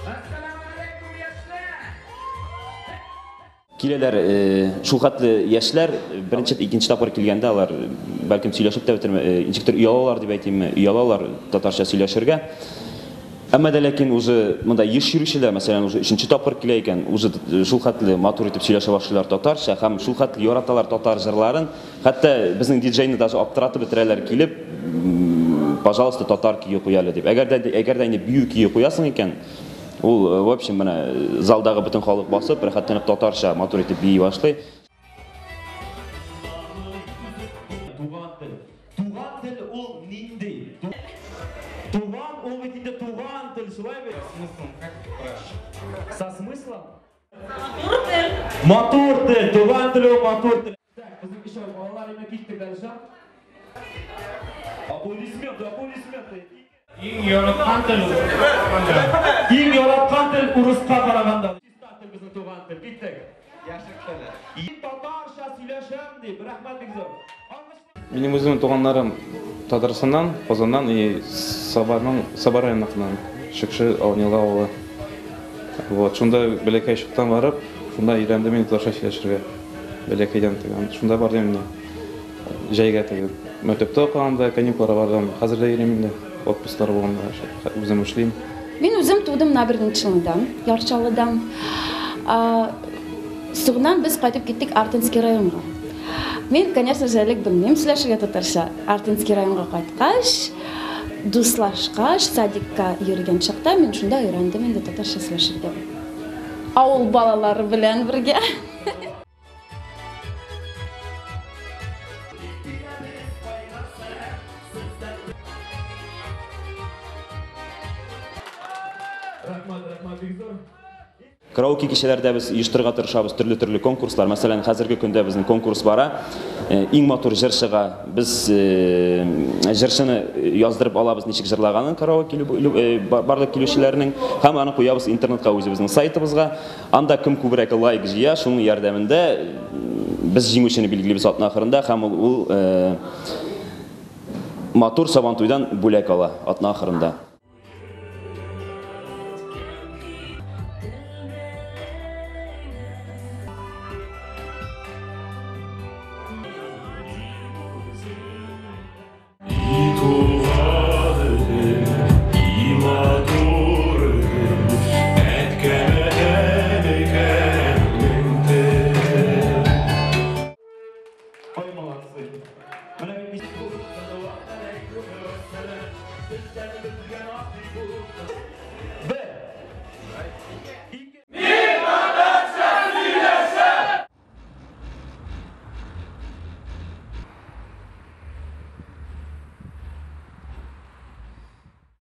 Әссәламегаләйкүм, яшьләр! Киләләр шул хәтле яшьләр, беренче, икенче тапкыр килгәндә алар бәлкем сөйләшеп тә бетермә, ничектер оялалар дип әйтимме, оялалар татарча сөйләшергә. Әмма дә ләкин уже монда еш йөрүчеләр, мәсәлән, уже өченче тапкыр килә икән, уже шул хәтле матур итеп сөйләшә башлыйлар татарча һәм шул хәтле яраталар татар җырларын. Хәтта безнең диджейны даже аптыратып бетерәләр килеп, пожалуйста, татар көе куй әле дип. Әгәр дә әгәр дә инде бию көе куясың икән, Ул, в общем, менә залдагы бөтен халык басып, рәхәтләнеп татарча матур итеп бии башлый. Туган тел. Туган тел ул нинди? Туган ул бит инде туган тел, шулай бит? Со смыслом, как ты спрашиваешь? Со смыслом? Матур тел. Матур тел, туган тел ул матур тел. Так, безнең өчәү балалар име киттек дальше. Аплодисменты, аплодисменты. Иң яраткан тел Иң яраткан тел урыска караганда. Чиста тел безнең туган тел. Киттек. Яшек теле. Мин татарча сөйләшәм дип. Рәхмәт бик зур. Минем үземнең туганнарым Татарстаннан, Казаннан и Сабаның Саба районыннан, Шекше Алнилга авылы. Вот, шунда бәләкәй чактан барып, шунда өйрәндем инде татарча сөйләшергә. Бәләкәйдән теге, шунда бардым инде. Җәйгә теге мәктәптә укыганда каникулларга бардым. Хәзер дә йөрим инде, отпусклар булганда үзем эшлим. Мин үзем тудым Набережный Челныда, Яр Чаллыда. Соңыннан без кайтып киттек Артинский районга. Мин, конечно же, элек белмим сөйләшергә татарча. Артинский районга кайткач, дуслашкач, садикка йөргән чакта мин шунда өйрәндем инде татарча сөйләшергә. Авыл балалары белән бергә. Рәхмәт, рәхмәт бик зур. Караоке кичәләрдә без оештырырга тырышабыз төрле-төрле конкурслар. Мәсәлән, хәзерге көндә безнең конкурс бара. Иң матур җырчыга без җырчыны яздырып алабыз ничек җырлаганын караоке барлык килүчеләрнең һәм аны куябыз интернетка үзебезнең сайтыбызга. Анда кем күбрәк лайк җыя, шуның ярдәмендә без җиңүчене билгелибез атна ахырында һәм ул матур Сабантуйдан бүләк ала атна ахырында. Бер.